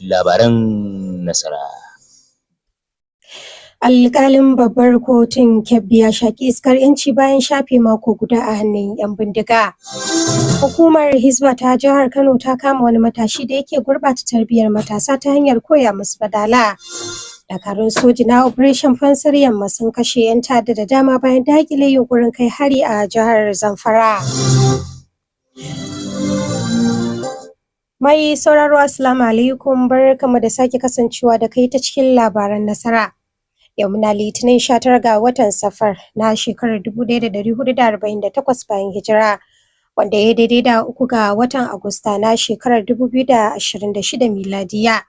Labaran nasara. Alƙalin babbar kotun Kebbi ya shaƙi iskar 'yanci bayan shafe mako guda a hannun 'yan bindiga. Hukumar Hisba ta jihar Kano ta kama wani matashi da yake gurɓata tarbiyyar matasa ta hanyar koya musu badala. Dakarun soji na Operation Fansar Yamma sun kashe 'yan ta'adda da dama bayan daƙile yunƙurin kai hari a jihar Zamfara. Mai sauraro, Assalamu alaikum, barkamu da sake kasancewa da kai ta cikin labaran nasara. Yau muna Litinin 19 ga watan Safar na shekarar 1448 bayan hijira, wanda ya daidai da 3 ga watan Agusta na shekarar 2026 miladiya.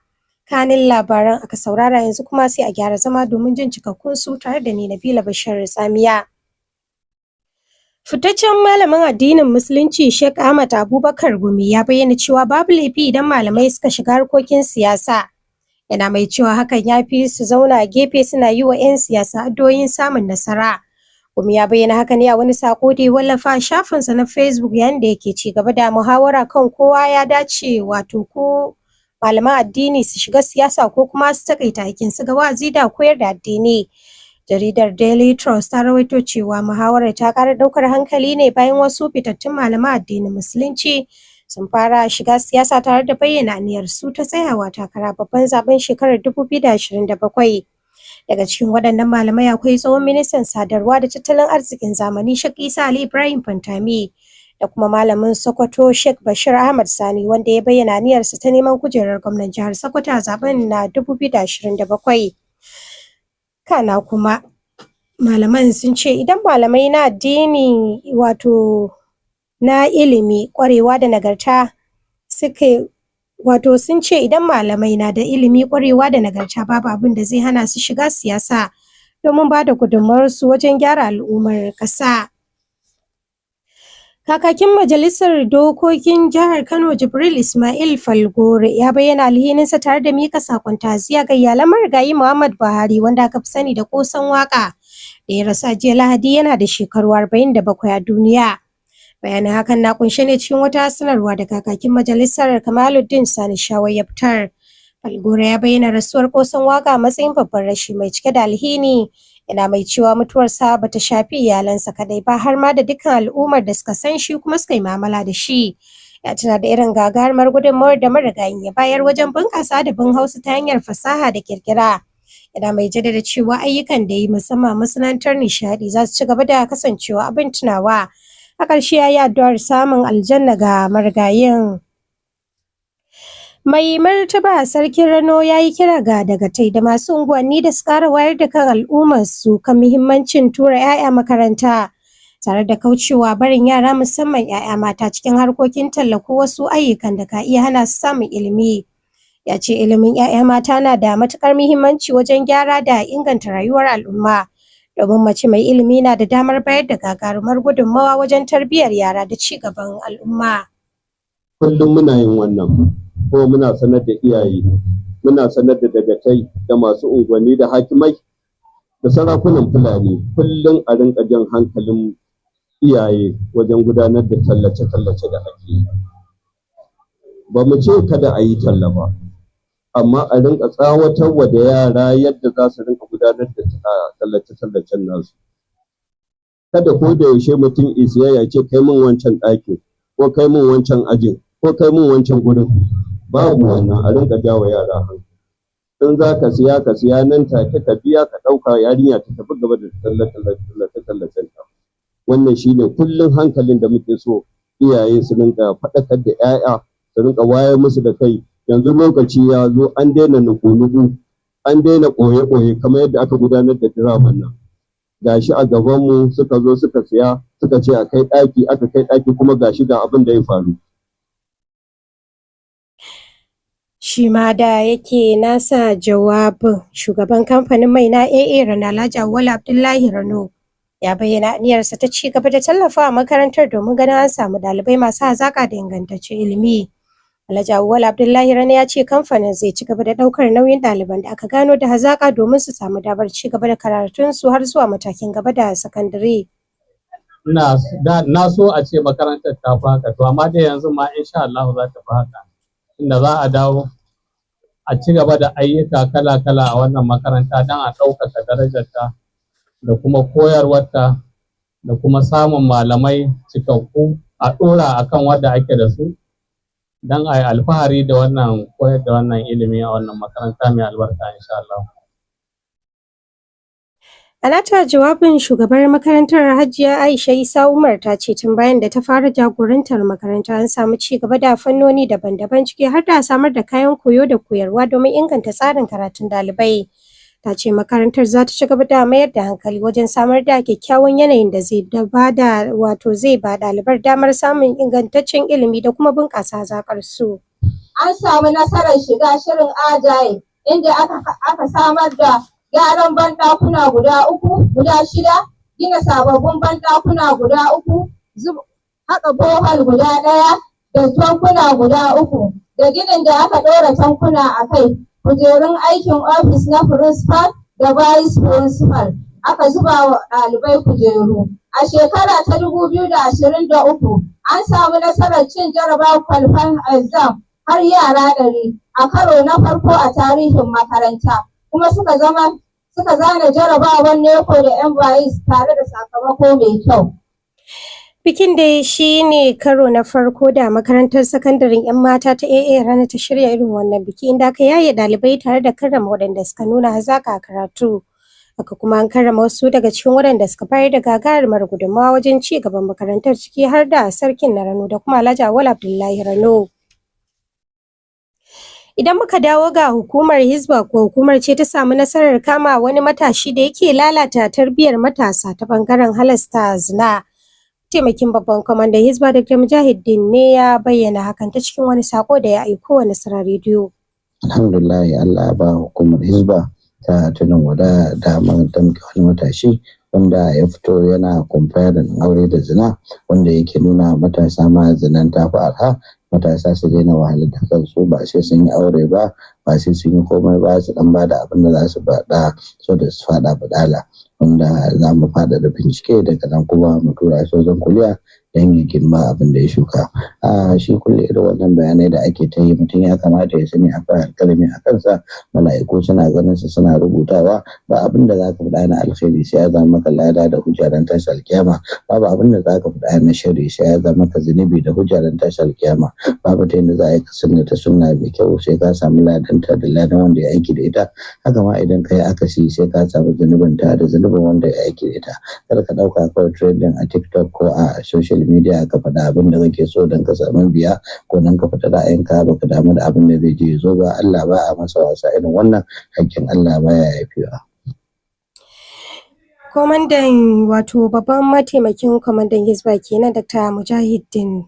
Kanin labaran aka saurara, yanzu kuma sai a gyara zama domin jin cikakkun su tare da ni, Nabila Bashir Tsamiya. Fitaccen malamin addinin Musulunci Sheikh Ahmad Abubakar Gumi ya bayyana cewa babu laifi idan malamai suka shiga harkokin siyasa. Yana mai cewa hakan ya fi su zauna a gefe suna yi wa 'yan siyasa addu'o'in samun nasara. Gumi ya bayyana haka ne a wani sako da ya wallafa a shafinsa na Facebook yayin da yake ci gaba da muhawara kan kowa ya dace, wato ko malaman addini su shiga siyasa ko kuma su takaita aikinsu ga wa'azi da koyar da addini. Jaridar Daily Trust ta rawaito cewa muhawarar ta ƙara ɗaukar hankali ne bayan wasu fitattun malaman addinin Musulunci sun fara shiga siyasa tare da bayyana aniyar su ta tsayawa takara babban zaben shekarar 2027. Daga cikin waɗannan malamai akwai tsohon ministan sadarwa da tattalin arzikin zamani Sheikh Isa Ali Ibrahim Pantami da kuma malamin Sokoto Sheikh Bashir Ahmad Sani, wanda ya bayyana aniyarsa ta neman kujerar gwamnan jihar Sokoto a zaben na 2027. Kana kuma malaman sun ce idan malamai na addini, wato na ilimi, ƙwarewa da nagarta suke, wato sun ce idan malamai na da ilimi, ƙwarewa da nagarta, babu abin da zai hana su shiga siyasa domin ba da gudunmawarsu wajen gyara al'ummar ƙasa. Kakakin Majalisar Dokokin Jihar Kano Jibril Ismail Falgore ya bayyana alhininsa tare da mika sakon ta'aziyya ga iyalan marigayi Muhammad Buhari, wanda aka fi sani da Kosan Waka, da ya rasu a jiya Lahadi yana da shekaru 47 a duniya. Bayanin hakan na kunshe ne cikin wata sanarwa da kakakin majalisar Kamaluddin Sani Shawai ya fitar. Falgore ya bayyana rasuwar Kosan Waka a matsayin babban rashi mai cike da alhini. Yana mai cewa mutuwarsa bata shafi iyalansa kadai ba, har ma da dukkan al'ummar da suka san shi kuma suka yi mu'amala da shi. Ya tuna da irin gagarumar gudunmawar da marigayin ya bayar wajen bunƙasa adabin Hausa ta hanyar fasaha da ƙirƙira. Yana mai jaddada cewa ayyukan da ya yi, musamman masana'antar nishaɗi, za su ci gaba da kasancewa abin tunawa. A ƙarshe ya yi addu'ar samun aljanna ga marigayin. Mai Martaba Sarkin Rano ya yi kira ga dagatai da masu unguwanni da su ƙara wayar da kan al'ummarsu kan muhimmancin tura 'ya'ya makaranta, tare da kaucewa barin yara, musamman 'ya'ya mata, cikin harkokin talla ko wasu ayyukan da ka iya hana su samun ilimi. Ya ce ilimin 'ya'ya mata na da matuƙar muhimmanci wajen gyara da inganta rayuwar al'umma, domin mace mai ilimi na da damar bayar da gagarumar gudunmawa wajen tarbiyyar yara da ci gaban al'umma. Kullum muna yin wannan, kuma muna sanar da iyaye, muna sanar da dagatai da masu unguwanni da hakimai da sarakunan Fulani, kullum a rinka jan hankalin iyaye wajen gudanar da tallace-tallace da ake yi. Ba mu ce kada a yi talla ba, amma a rinka tsawatarwa da yara yadda za su rinka gudanar da tallace-tallacen nasu. Kada ko da yaushe mutum ya siya ya ce kai min wancan ɗakin, ko kai min wancan ajin, ko kai min wancan gurin. Babu wannan, a rinka jawo yara hankali. In za ka siya, ka siya nan take, ka biya, ka ɗauka, yarinya ta tafi gaba da tallace-tallacen ta. Wannan shine kullum hankalin da muke so iyaye su rinka faɗakar da 'ya'ya, su rinka wayar musu da kai. Yanzu lokaci ya zo an daina nuku-nuku, an daina ɓoye-ɓoye kamar yadda aka gudanar da diraman nan. Gashi a gabanmu suka zo suka siya, suka ce a kai ɗaki, aka kai ɗaki, kuma gashi ga abin da ya faru. Shi ma da yake nasa jawabin, shugaban kamfanin mai na AA Rano, Alhaji Auwalu Abdullahi Rano, ya bayyana aniyarsa ta ci gaba da tallafawa makarantar domin ganin an samu ɗalibai masu hazaƙa da ingantaccen ilimi. Alhaji Auwal Abdullahi Rano ya ce kamfanin zai ci gaba da ɗaukar nauyin ɗaliban da aka gano da hazaƙa domin su samu damar ci gaba da karatunsu har zuwa matakin gaba da sakandare. Na so a ce makarantar ta fi haka, to amma dai yanzu ma insha Allah za ta fi haka, inda za a dawo a ci gaba da ayyuka kala-kala a wannan makaranta don a ɗaukaka darajarta da kuma koyarwarta da kuma samun malamai cikakku a ɗora akan wadda ake da su don a yi alfahari da wannan koyar da wannan ilimi a wannan makaranta mai albarka insha Allah. A nata jawabin, shugabar makarantar, Hajiya Aisha Isa Umar, ta ce tun bayan da ta fara jagorantar makaranta an samu ci gaba da fannoni daban-daban, ciki har da samar da kayan koyo da koyarwa domin inganta tsarin karatun ɗalibai. Ta ce makarantar za ta ci gaba da mayar da hankali wajen samar da kyakkyawan yanayin da zai ba da, wato zai ba ɗalibar damar samun ingantaccen ilimi da kuma bunƙasa hazaƙar su. An samu nasarar shiga shirin Agile, inda aka samar da gyaran banɗakuna guda uku, guda shida, gina sababbin banɗakuna guda uku, haƙa borehole guda ɗaya da tankuna guda uku, da ginin da aka ɗora tankuna a kai, kujerun aikin ofis na principal da vice principal, aka zuba wa ɗalibai kujeru. A shekara ta 2023, an samu nasarar cin jarabawar qualifying exam har yara 100 a karo na farko a tarihin makaranta, kuma suka zama suka zana jarabawar NECO da MYE tare da sakamako mai kyau. Bikin dai shi ne karo na farko da makarantar sakandaren 'yan mata ta AA Rano ta shirya irin wannan biki, inda aka yaye ɗalibai tare da karrama waɗanda suka nuna hazaƙa a karatu. Haka kuma an karrama wasu daga cikin waɗanda suka bayar da gagarumar gudunmawa wajen ci gaban makarantar, ciki har da sarkin na Rano da kuma Alhaji Auwal Abdullahi Rano. Idan muka dawo ga hukumar Hisba ko hukumar ce ta samu nasarar kama wani matashi da yake lalata tarbiyyar matasa ta bangaren halasta zina. Taimakin babban kwamandan Hisba, Dr. Mujahideen, ne ya bayyana hakan ta cikin wani sako da ya aiko wa Nasara Rediyo. Alhamdulillah, Allah ba hukumar Hisba ta Tudun Wada damar damke wani matashi wanda ya fito yana comparing aure da zina, wanda yake nuna matasa ma zinan ta fi arha, matasa su daina wahalar da kansu, ba sai sun yi aure ba, ba sai sun yi komai ba, su dan bada abin da za su bada so da su fada badala, wanda za mu faɗaɗa bincike daga nan kuma mu tura shi wajen kuliya don ya girma abin da ya shuka. A shi kulle irin wannan bayanai da ake ta yi, mutum ya kamata ya sani akwai alƙalami a kansa, mala'iku suna ganin sa suna rubutawa. Ba abin da za ka faɗa na alkhairi sai ya zama maka lada da hujja ran tashi alkiyama. Babu abin da za ka faɗa na sharri sai ya zama maka zunubi da hujja ran tashi alkiyama. Babu ta yadda za a yi ka sunnata sunna mai kyau sai ka samu ladanta da ladan wanda ya aiki da ita. Haka ma idan ka yi akasi, sai ka samu zunubinta da zunubin wanda ya aiki da ita. Kada ka ɗauka kawai trending a TikTok ko a social media ka faɗa abin da kake so don ka samu biya ko don ka faɗa ra'ayinka, baka damu da abin da zai je ya zo ba. Allah ba a masa wasa irin wannan, hakkin Allah baya yafewa. Kwamandan, wato babban mataimakin kwamandan Hisba kenan, Dr. Mujahideen.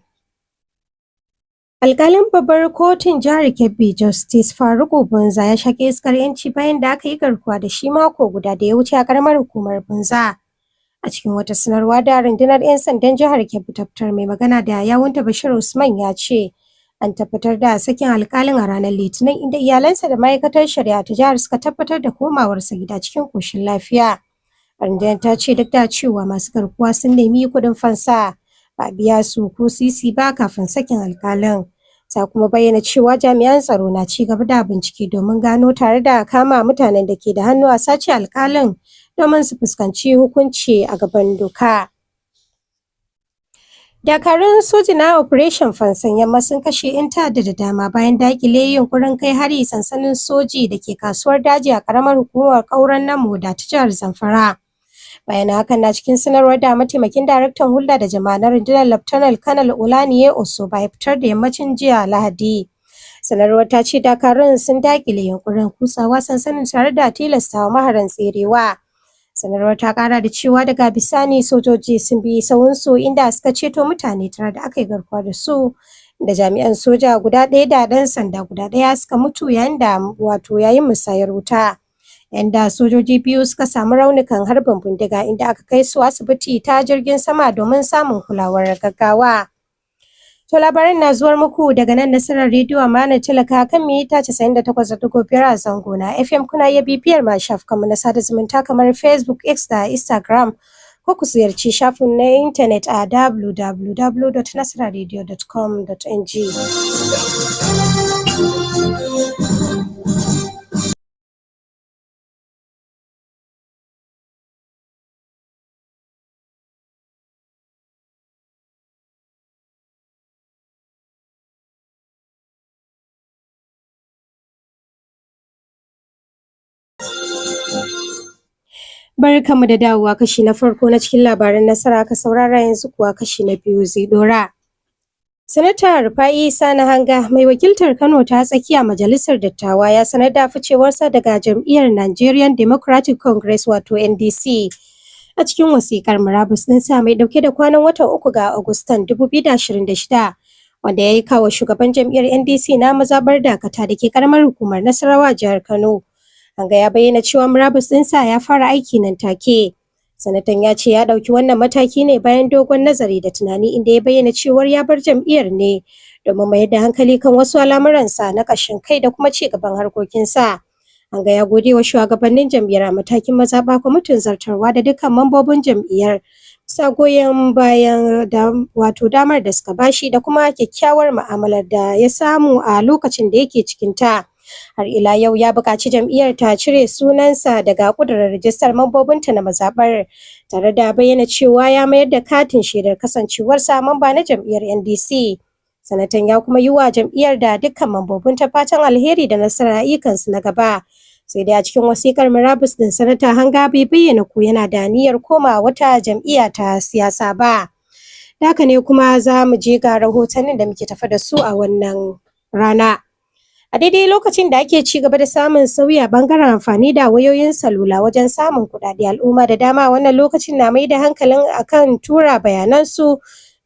Alƙalin babbar kotun jihar Kebbi, Justice Faruku Bunza, ya shaƙi iskar 'yanci bayan da aka yi garkuwa da shi mako guda da ya wuce a ƙaramar hukumar Bunza. A cikin wata sanarwa da rundunar 'yan sandan jihar Kebbi ta fitar, mai magana da yawunta, Bashir Usman, ya ce an tabbatar da sakin alƙalin a ranar Litinin, inda iyalansa da ma'aikatar shari'a ta jihar suka tabbatar da komawarsa gida cikin ƙoshin lafiya. Rundunar ta ce duk da cewa masu garkuwa sun nemi kuɗin fansa, ba a biya su ko sisi ba kafin sakin alƙalin. Ta kuma bayyana cewa jami'an tsaro na ci gaba da bincike domin gano tare da kama mutanen da ke da hannu a sace alƙalin domin su fuskanci hukunci a gaban doka. Dakarun soji na Operation Fansan Yamma sun kashe 'yan ta'adda da dama bayan daƙile yunƙurin kai hari sansanin soji da ke Kasuwar Daji a ƙaramar hukumar Ƙauran Namoda ta jihar Zamfara. Bayanan hakan na cikin sanarwar da mataimakin daraktan hulɗa da jama'a na rundunar, Laftanar Kanal Olaniyi Osoba, ya fitar da yammacin jiya Lahadi. Sanarwar ta ce dakarun sun daƙile yunƙurin kutsawa sansanin tare da tilastawa maharan tserewa. Sanarwar ta ƙara da cewa daga bisani sojoji sun bi sawunsu, inda suka ceto mutane tara da aka yi garkuwa da su, da jami'an soja guda ɗaya da ɗan sanda guda ɗaya suka mutu yayin da, wato yayin musayar wuta. Yanda sojoji biyu suka samu raunukan harbin bindiga, inda aka kai su asibiti ta jirgin sama domin samun kulawar gaggawa. To labaran na zuwar muku daga nan Nasarar Rediyo Amana Talaka kan mita 98.5 a zango na FM. Kuna iya bibiyar ma shafukanmu na sada zumunta kamar Facebook, X da Instagram, ko ku ziyarci shafin na intanet a www.nasararadio.com.ng. Barkanmu da dawowa. Kashi na farko na cikin labaran Nasara ka saurara, yanzu kuwa kashi na biyu zai dora. Sanata Rufa'i Sani Hanga, mai wakiltar Kano ta Tsakiya Majalisar Dattawa, ya sanar da ficewarsa daga jam'iyyar Nigerian Democratic Congress, wato NDC. A cikin wasikar murabus ɗinsa mai ɗauke da kwanan watan 3 ga Agustan 2026, wanda ya yi kawo shugaban jam'iyyar NDC na mazaɓar Dakata da ke karamar hukumar Nasarawa, jihar Kano. Hanga ya bayyana cewa murabus ɗinsa ya fara aiki nan take. Sanatan ya ce ya ɗauki wannan mataki ne bayan dogon nazari da tunani, inda ya bayyana cewar ya bar jam'iyyar ne domin mayar da hankali kan wasu al'amuransa na ƙashin kai da kuma ci gaban harkokinsa. Hanga ya gode wa shugabannin jam'iyyar a matakin mazaɓa, kwamitin zartarwa da dukkan mambobin jam'iyyar bisa goyon bayan da wato damar da suka bashi da kuma kyakkyawar mu'amalar da ya samu a lokacin da yake cikin ta. Har ila yau, ya buƙaci jam'iyyar ta cire sunansa daga ƙudurin rijistar mambobinta na mazaɓar, tare da bayyana cewa ya mayar da katin shaidar kasancewarsa mamba na jam'iyyar NDC. Sanatan ya kuma yi wa jam'iyyar da dukkan mambobinta fatan alheri da nasarar ayyukansu na gaba. Sai dai a cikin wasikar murabus din, Sanata Hanga bai bayyana ko yana da niyyar koma wata jam'iyya ta siyasa ba. Da haka ne kuma za mu je ga rahotannin da muke tafe da su a wannan rana. A daidai lokacin da ake ci gaba da samun sauyi a bangaren amfani da wayoyin salula wajen samun kuɗaɗe, al'umma da dama a wannan lokacin na mai da hankalin akan tura bayanansu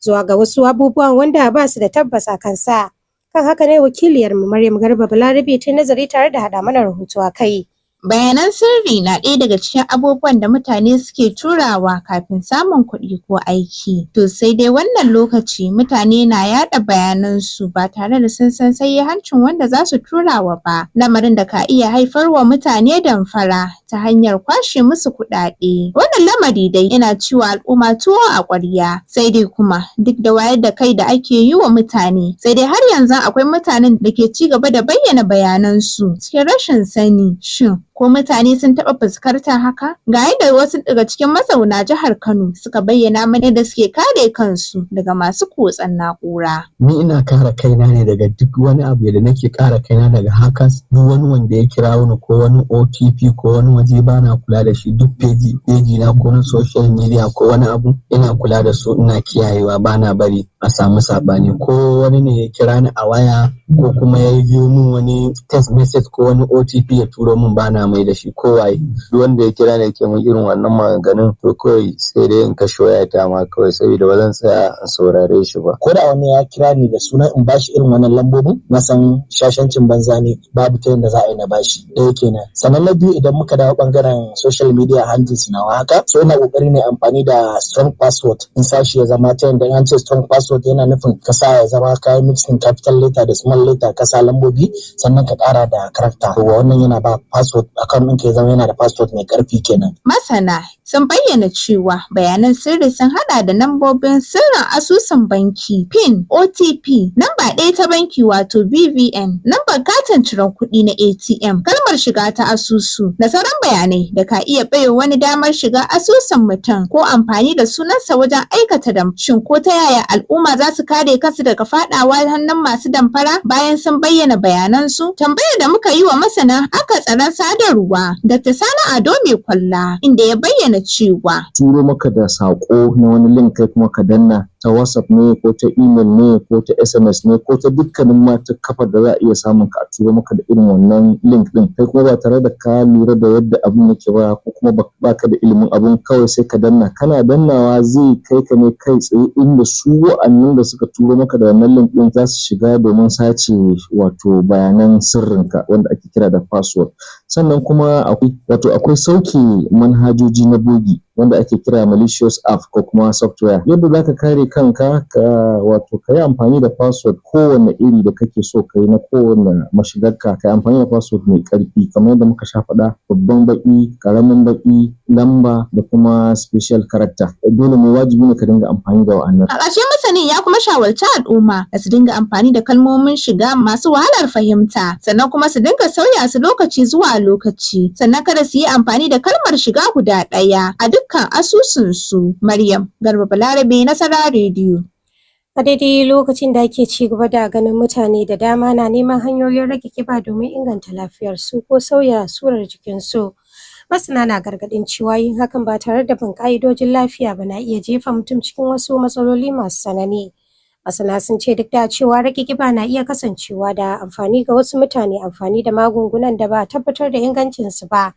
zuwa ga wasu abubuwan wanda ba su da tabbas a kansa. Kan haka ne wakiliyarmu Maryam Garba Balarabe ta nazari tare da haɗa mana rahoto a kai. Bayanan sirri na ɗaya daga cikin abubuwan da mutane suke turawa kafin samun kuɗi ko aiki. To sai dai wannan lokaci mutane na yaɗa bayanansu ba tare da sun san hancin wanda za su turawa ba, lamarin da ka iya haifarwa mutane damfara ta hanyar kwashe musu kuɗaɗe. Wannan lamari dai yana ciwa al'umma tuwo a ƙwarya. Sai dai kuma duk da wayar da kai da ake yi wa mutane, sai dai har yanzu akwai mutanen da ke ci gaba da bayyana bayanansu cikin rashin sani. Shin ko mutane sun taɓa fuskantar haka? Ga yadda wasu daga cikin mazauna jihar Kano suka bayyana mana yadda suke kare kansu daga masu kutsen na'ura. Ni ina kare kaina ne daga duk wani abu da nake kare kaina daga hackers. Duk wani wanda ya kira wani ko wani OTP ko wani waje, bana kula da shi. Duk page na ko na social media ko wani abu, ina kula da su, ina kiyayewa, bana bari a samu sabani. Ko wani ne ya kira ni a waya ko kuma ya yi min wani text message ko wani OTP ya turo min, bana mai da shi, ko waye. Duk wanda ya kira ni yake mun irin wannan maganganun, to kawai sai dai in kashe wayata ma kawai, saboda ba zan tsaya in saurare shi ba. Ko da wani ya kira ni da sunan in bashi irin wannan lambobin, na san shashancin banza ne, babu ta yadda za a yi na bashi. Ɗaya kenan. Sannan na biyu, idan muka dawo bangaren social media handles nawa haka, so ina kokari ne amfani da strong password in sashi ya zama ta yadda an ce strong password yana nufin ka sa ya zama kayi mixing capital letter da small letter, ka sa lambobi, sannan ka kara da character. To wannan yana ba password account ɗinka ya zama yana da password mai karfi kenan. Masana sun bayyana cewa bayanan sirri sun hada da lambobin sirrin asusun banki, PIN, OTP, namba ɗaya ta banki wato BVN, lambar katin ciron kuɗi na ATM, kalmar shiga ta asusu, da sauran bayanai da ka iya baiwa wani damar shiga asusun mutum ko amfani da sunansa wajen aikata damshin. Ko ta yaya al'umma za su kare kansu daga fadawa hannun masu damfara bayan sun bayyana bayanansu? Tambayar da muka yi wa masana aka tsaron sadarwa, Dr. Sani Ado Mai Kwalla, inda ya bayyana cewa turo maka da saƙo na wani link, kai kuma ka danna, ta WhatsApp ne ko ta email ne ko ta SMS ne ko ta dukkanin ma ta kafar da za a iya samun ka, a turo maka da irin wannan link din, kai kuma ba tare da ka lura da yadda abun yake ba ko kuma baka da ilimin abun, kawai sai ka danna. Kana dannawa zai kai ka ne kai tsaye inda su wa'annan da suka turo maka da wannan link din za su shiga domin sace wato bayanan sirrinka wanda ake kira da password. Sannan kuma akwai, wato akwai sauke manhajoji na bogi wanda ake kira malicious app ko kuma software. Yadda zaka kare kanka, ka wato ka yi amfani da password kowane iri da kake so ka yi na kowane mashigarka. Ka yi amfani da password mai ƙarfi kamar yadda muka sha faɗa: babban baƙi, ƙaramin baƙi, lamba da kuma special character. Dole ne, wajibi ne ka dinga amfani da wa'annan. A ƙarshe, masanin ya kuma shawarci al'umma da su dinga amfani da kalmomin shiga masu wahalar fahimta, sannan kuma su dinga sauya su lokaci zuwa lokaci, sannan kada su yi amfani da kalmar shiga guda ɗaya a dukkan asusunsu. Maryam Garba Balarabe, Nasara Rediyo. A daidai lokacin da ake ci gaba da ganin mutane da dama na neman hanyoyin rage kiba domin inganta lafiyarsu ko sauya surar jikinsu, masana na gargaɗin cewa yin hakan ba tare da bin ƙa'idojin lafiya ba na iya jefa mutum cikin wasu matsaloli masu tsanani. Masana sun ce duk da cewa rage kiba na iya kasancewa da amfani ga wasu mutane, amfani da magungunan da ba a tabbatar da ingancinsu ba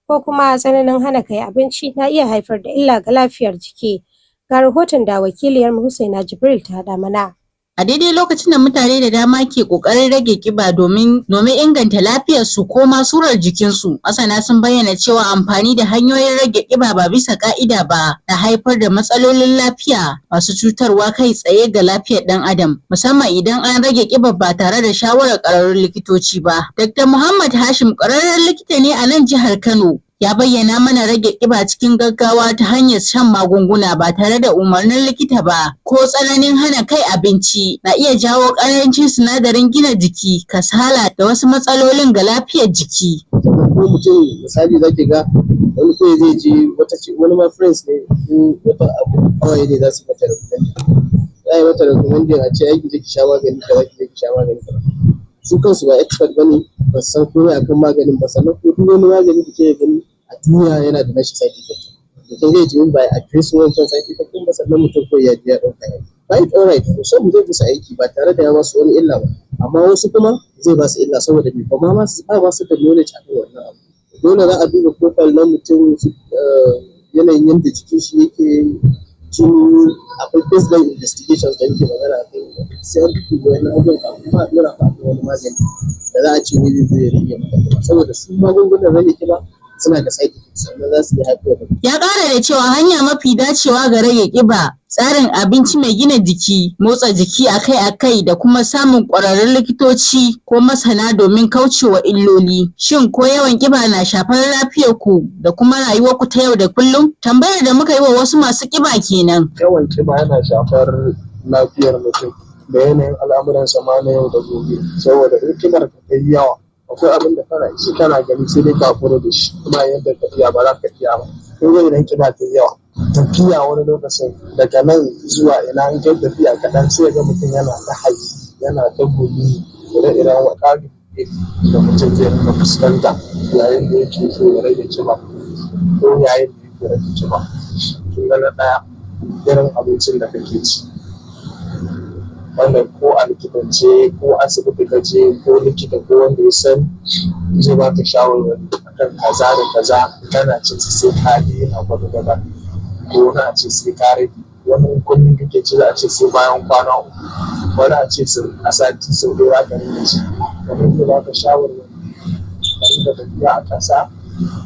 ko kuma tsananin hana kai abinci na iya haifar da illa ga lafiyar jiki. Ga rahoton da wakiliyarmu Husaina Jibril ta haɗa mana. A daidai lokacin da mutane da dama ke ƙoƙarin rage ƙiba domin inganta lafiyarsu ko ma surar jikinsu, masana sun bayyana cewa amfani da hanyoyin rage ƙiba ba bisa ƙa'ida ba na haifar da matsalolin lafiya masu cutarwa kai tsaye ga lafiyar ɗan adam, musamman idan an rage ƙiba ba tare da shawarar ƙwararrun likitoci ba. Dr. Muhammad Hashim ƙwararren likita ne a nan jihar Kano, ya bayyana mana rage ƙiba cikin gaggawa ta hanyar shan magunguna ba tare da umarnin likita ba ko tsananin hana kai abinci na iya jawo ƙarancin sinadarin gina jiki, kasala da wasu matsalolin ga lafiyar jiki. Sannan ko mutum, misali, zaki ga wani kawai zai je wata ce, wani ma friends ne ko wata abu kawai ne za su mata recommending, za a yi mata recommending a ce ai ki je ki sha magani kaza, ki je ki sha magani kaza. Su kansu ba expert bane, ba su san komai akan maganin ba. Sannan ko duk wani magani da kike gani a duniya yana da nashi side effect da kin zai ji ba addressing wancan side effect din ba. Sannan mutum kawai ya je ya ɗauka ya right, alright, so mu zai musu aiki ba tare da ya basu wani illa ba, amma wasu kuma zai ba su illa saboda me? Ba ma ba su da knowledge akan wannan abu. Dole za a duba profile na mutum, yanayin yadda jikin shi yake, jini, akwai baseline investigations da muke magana akai. Sai an duba wannan abubuwan kafin ma a ɗora ka akan wani magani da za a ce wai zai zo ya rage maka ƙiba, saboda su magungunan rage ƙiba suna da side effects, sannan za su iya haifar da Ya ƙara da cewa hanya mafi dacewa ga rage ƙiba, tsarin abinci mai gina jiki, motsa jiki akai-akai da kuma samun ƙwararrun likitoci ko masana domin kaucewa illoli. Shin ko yawan ƙiba na shafar lafiyar ku da kuma rayuwarku ta yau da kullum? Tambayar da muka yi wa wasu masu ƙiba kenan. Yawan ƙiba yana shafar lafiyar mutum da yanayin al'amuransa ma na yau da gobe, saboda in ƙibar ka ta yi yawa, akwai abin da kana ci kana gani sai dai ka hakura da shi, kuma yadda ka iya ba za ka iya ba. Kun ga idan ƙiba ta yi yawa, tafiya wani lokacin daga nan zuwa ina, in kai tafiya kaɗan sai ga mutum yana ta haki, yana ta gumi, ire-iren wa da mutum zai rinka fuskanta yayin da yake so ya rage ƙiba ko yayin da yake rage ƙiba. Kin ga na ɗaya, irin abincin da kake ci, wanda ko a likitance ko asibiti ka je ko likita ko wanda ya san zai baka shawarwari akan kaza da kaza, kana cin su sai ka daina kwata-kwata, ko wani a ce sai ka rage, wani in kullum kake ci za a ce sai bayan kwana 3, wani a ce a sati sau ɗaya za ka rinka ci. Kamar zai baka shawarwari ka rinka tafiya a ƙasa,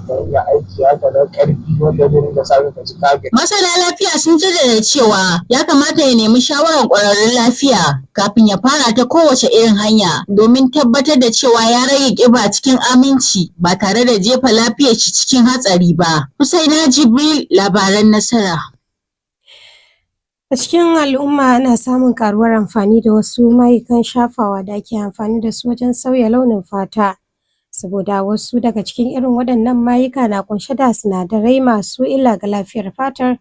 ka rinka aiki haka na ƙarfi wanda zai rinka sa ka ji ka gaji. Masana lafiya sun jaddada cewa ya kamata ya nemi shawarar ƙwararrun lafiya kafin ya fara ta kowace irin hanya domin tabbatar da cewa ya rage ƙiba cikin aminci ba tare da jefa lafiyar shi cikin hatsari ba. Husaina Jibril, Labaran Nasara. A cikin al'umma ana samun ƙaruwar amfani da wasu mayukan shafawa da ake amfani da su wajen sauya launin fata. Saboda wasu daga cikin irin waɗannan mayuka na ƙunshe da sinadarai masu illa ga lafiyar fatar.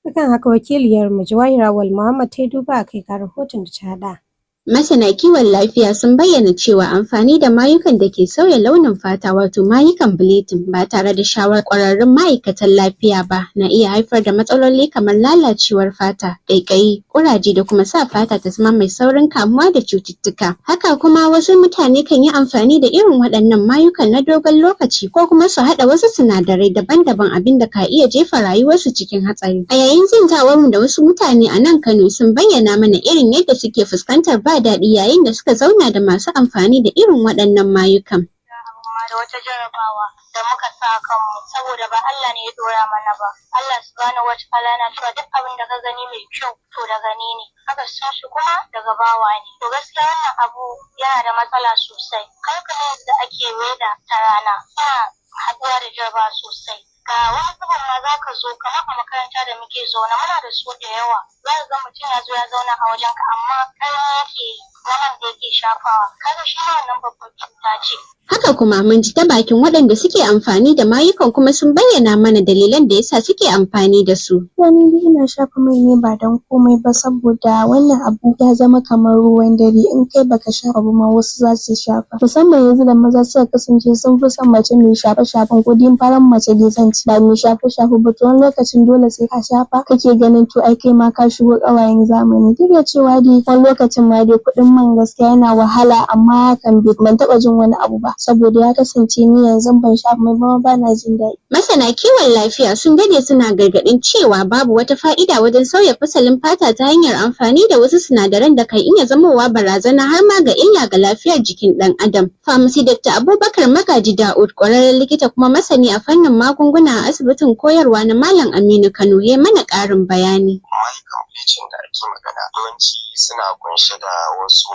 Akan haka wakiliyarmu Jawahir Awal Muhammad ta yi duba a kai, ga rahoton da ta haɗa. Masana kiwon lafiya sun bayyana cewa amfani da mayukan da ke sauya launin fata, wato mayukan bleaching, ba tare da shawarar ƙwararrun ma'aikatan lafiya ba na iya haifar da matsaloli kamar lalacewar fata, ƙaiƙayi, ƙuraje da kuma sa fata ta zama mai saurin kamuwa da cututtuka. Haka kuma wasu mutane kan yi amfani da irin waɗannan mayukan na dogon lokaci ko kuma su haɗa wasu sinadarai daban-daban, abinda ka iya jefa rayuwarsu cikin hatsari. A yayin zantawar mu da wasu mutane a nan Kano, sun bayyana mana irin yadda suke fuskantar ba daɗi yayin da suka zauna da masu amfani da irin waɗannan mayukan. Da wata jarabawa da muka sa kanmu saboda ba Allah ne ya dora mana ba. Allah subhanahu wataala na cewa duk abin da ka gani mai kyau to daga ni ne, haka sun shi kuma daga bawa ne. To gaskiya wannan abu yana da matsala sosai. Kamar da ake weda ta rana suna haɗuwa da jarabawa sosai. Ga wani zubin ma za ka zo kamar a makaranta da muke zaune muna da su da yawa, za ka ga mutum ya zo ya zauna a wajenka amma ƙarya yake yi na man da yake shafawa, kaga shi ma wannan babbar cuta ce. Haka kuma mun ji ta bakin waɗanda suke amfani da mayukan kuma sun bayyana mana dalilan da yasa suke amfani da su. Wani dai ina shafa mai ne ba don komai ba, saboda wannan abu ya zama kamar ruwan dare, in kai baka shafa ba ma wasu za su shafa. Musamman yanzu da maza suka kasance sun fi son mace mai shafe-shafen, ko dai farar mace dai zan ci ba mai shafe-shafe ba, to wani lokacin dole sai ka shafa kake ganin to ai kai ma ka shigo ƙawayen zamani. Duk da cewa dai wani lokacin ma dai kuɗin man gaskiya yana wahala, amma hakan bai ban taɓa jin wani abu ba, saboda ya kasance ni yanzu ban shafa mai ba ma bana jin daɗi. Masana kiwon lafiya sun dade suna gargaɗin cewa babu wata fa'ida wajen sauya fasalin fata ta hanyar amfani da wasu sinadaran da kan iya zamowa barazana har ma ga illa ga lafiyar jikin ɗan adam. Pharmacy Dr. Abubakar Magaji Da'ud, ƙwararren likita kuma masani a fannin magunguna a asibitin koyarwa na Malam Aminu Kano, ya mana ƙarin bayani. Mayukan bleaching da ake magana yawanci suna kunshe da wasu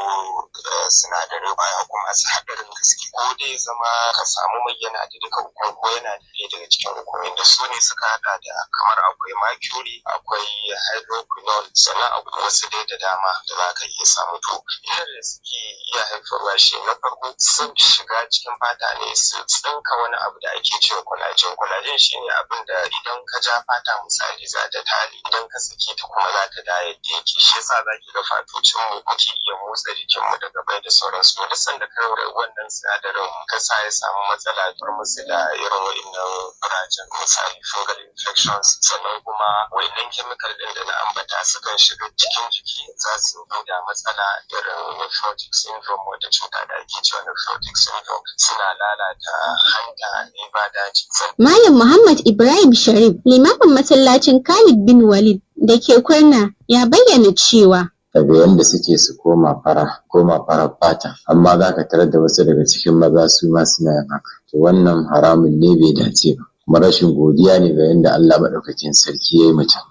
sinadarai baya kuma masu haɗarin gaske, ko dai zama ka samu mai yana da duka ukun ko yana da ɗaya daga cikin ukun, da su ne suka haɗa da kamar akwai mercury, akwai hydroquinone, sannan akwai wasu dai da dama da za ka iya samu. To illar da suke iya haifarwa shi na farko, sun shiga cikin fata ne su tsinka wani abu da ake cewa collagen. Collagen shine abin da idan ka ja fata misali za ta tare, idan ka sake ta kuma za ta da yadda yake. Shi yasa za ki ga fatocin mu muke iya motsa jikin mu daga bai da sauransu. Duk sanda ka wannan sinadarin ka sa ya samu matsala bar musu da irin wa'innan kurajen, misali fungal infections. Sannan kuma wa'innan chemical din da na ambata sukan shiga cikin jiki, za su da matsala irin nephrotic syndrome, wata cuta da ake cewa nephrotic syndrome, suna lalata hanta, liver, daji. Malam Muhammad Ibrahim Sharif, limamin masallacin Khalid bin Walid da ke Kurna, ya bayyana cewa daga yanda suke su koma fara, koma farar fata, amma za ka tarar da wasu daga cikin maza su ma suna yin haka. To wannan haramun ne, bai dace ba, kuma rashin godiya ne ga yanda Allah maɗaukakin sarki ya yi mutum.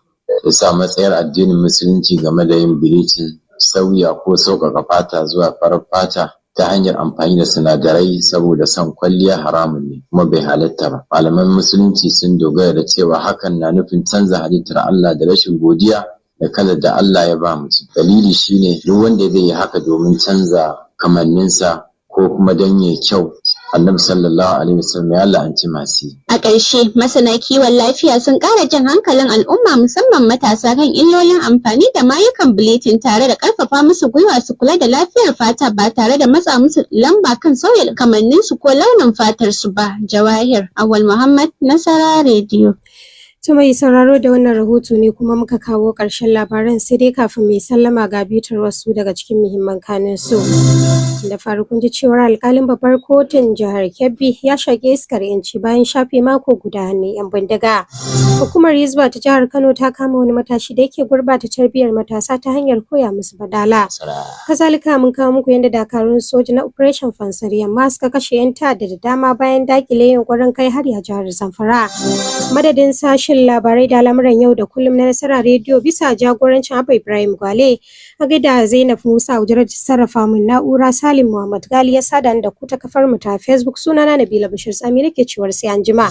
Yasa matsayar addinin Musulunci game da yin bleaching, sauya ko sauƙaƙa fata zuwa farar fata ta hanyar amfani da sinadarai saboda son kwalliya, haramun ne kuma bai halatta ba. Malaman Musulunci sun dogara da cewa hakan na nufin canza halittar Allah da rashin godiya da kalar da Allah ya ba mutum. Dalili shine, duk wanda zai yi haka domin canza kamanninsa ko kuma don yayi kyau, Annabi sallallahu alaihi wasallam ya la'anci masu yi. A ƙarshe, masana kiwon lafiya sun ƙara jan hankalin al'umma, musamman matasa, kan illolin amfani da mayukan bleaching, tare da ƙarfafa musu gwiwa su kula da lafiyar fata ba tare da matsa musu lamba kan sauya kamanninsu ko launin fatarsu ba. Jawahir Awal Muhammad, Nasara Radio. To mai sauraro, da wannan rahoto ne kuma muka kawo ƙarshen labaran, sai dai kafin mai sallama ga bitar wasu daga cikin muhimman kanun su. Da faru kun ji cewar alƙalin babbar kotun jihar Kebbi ya shaƙi iskar yanci bayan shafe mako guda hannun 'yan bindiga. Hukumar Hizba ta jihar Kano ta kama wani matashi da yake gurɓata tarbiyyar matasa ta hanyar koya musu badala. Kazalika mun kawo muku yadda dakarun soja na Operation Fansar Yamma suka kashe 'yan ta'adda da dama bayan dakile yunkurin kai hari a jihar Zamfara. Madadin sashen labarai da al'amuran yau da kullum na Nasara Rediyo bisa jagorancin Abba Ibrahim Gwale, a gaida Zainab Musa Ujarar sarrafa mun na'ura, Salim Muhammad Gali ya sada ni da ku ta kafar mu ta Facebook. Sunana Nabila Bashir Tsami nake cewar sai an jima.